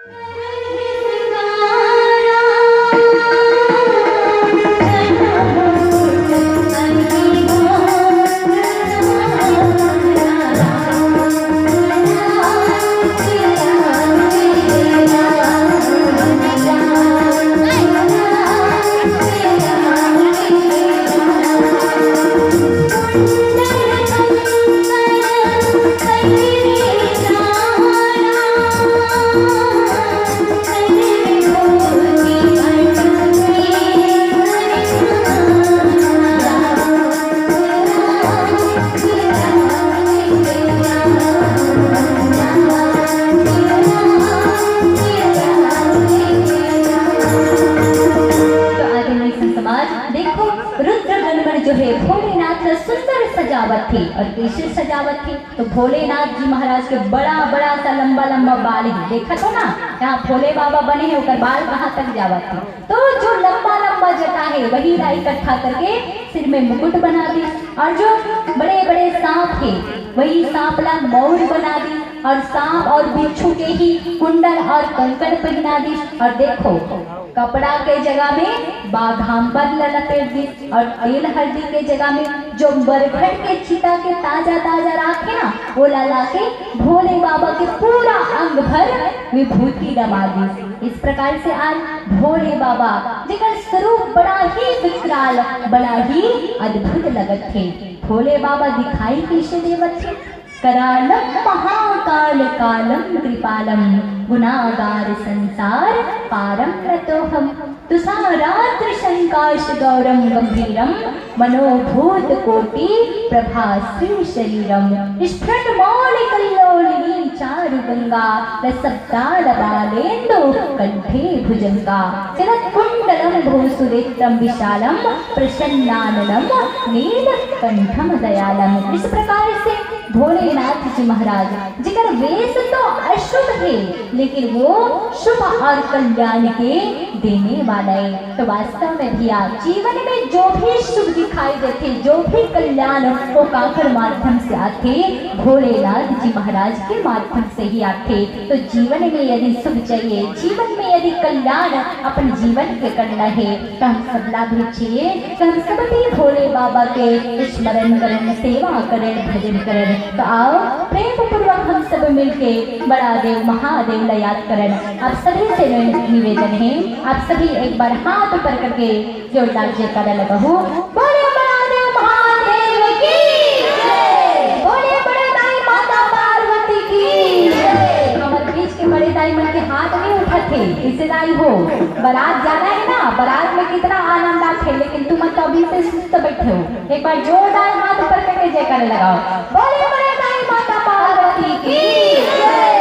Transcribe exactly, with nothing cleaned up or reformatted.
तो आदरणीय संत समाज, देखो, रुद्र गणमण जो है, भोलेनाथ ला सुंदर सजावत थे। और कैसे सजावत थे? तो भोलेनाथ जी महाराज के बड़ा बड़ा सा लंबा लंबा बाल है, देखा तो ना, यहाँ भोले बाबा बने हैं, ओकर बाल कहाँ तक जावत थे। तो जो लंबा लंबा जटा है, वही ला इकट्ठा करके सिर में मुकुट बना दी। और जो बड़े बड़े सांप है, वही सांप ला मौर बना दी। और सांप और बिच्छू के ही कुंडल और कंकन पहना दी। और देखो, कपड़ा के जगह में बाघांबर ला लपेट दी। और तेल हल्दी के जगह में जो बरगद के चिता के ताजा ताजा राख है ना, वो ला ला के भोले बाबा के पूरा अंग भर विभूति लगा दी। इस प्रकार से आज भोले बाबा, जेकर स्वरूप बड़ा ही विकराल, बड़ा ही अद्भुत लगत थे, भोले बाबा दिखाई कैसे देवत थे? करालं महाकाल कालं कृपालं, गुणागार संसार पारं नतोहम। तुषाराद्रि संकाश गौरं गंभीरं, मनोभूत कोटि प्रभा श्री शरीरम। स्फुरन मौलि कल्लोलिनी चारु गंगा, लसब्दाल बालेंदु कंठे भुजंगा। चलत कुंडलम भूसुरेत्रम विशालम, प्रसन्नाननम नील कंठम दयालम। इस प्रकार से भोलेनाथ जी महाराज, जेकर वेश तो अशुभ है, लेकिन वो शुभ और कल्याण के देने वाला है। तो वास्तव में भैया, जीवन में जो भी शुभ दिखाई देथे, जो भी कल्याण, वो काकर माध्यम से आथे? भोलेनाथ जी महाराज के माध्यम से ही आथे। तो जीवन में यदि शुभ चाहिए, जीवन में यदि कल्याण अपन जीवन के करना है, तो हम सबला भी चाहिए कि हम सब भी भोले बाबा के स्मरण करन, सेवा करन, भजन करन। तो आओ, प्रेम पूर्वक हम सब मिलके बड़ा देव महादेव ला याद करन। आप सभी से नि-, निवेदन है, आप सभी एक बार हाथ ऊपर करके जोरदार जयकारा लगाहू। बोले बड़ा देव महादेव की जय। बोले बड़े दाई माता पार्वती की जय। हमर बीच के बड़े दाई मन के हाथ नहीं उठत हे, इसे दाई हो। बारात जाना है ना, बारात में कितना आनंद आथे, लेकिन तुम तो अभी से सुस्त बैठे हो। एक बार जोरदार हाथ ऊपर करके जयकारा लगाओ। बोले बड़े दाई माता पार्वती की जय।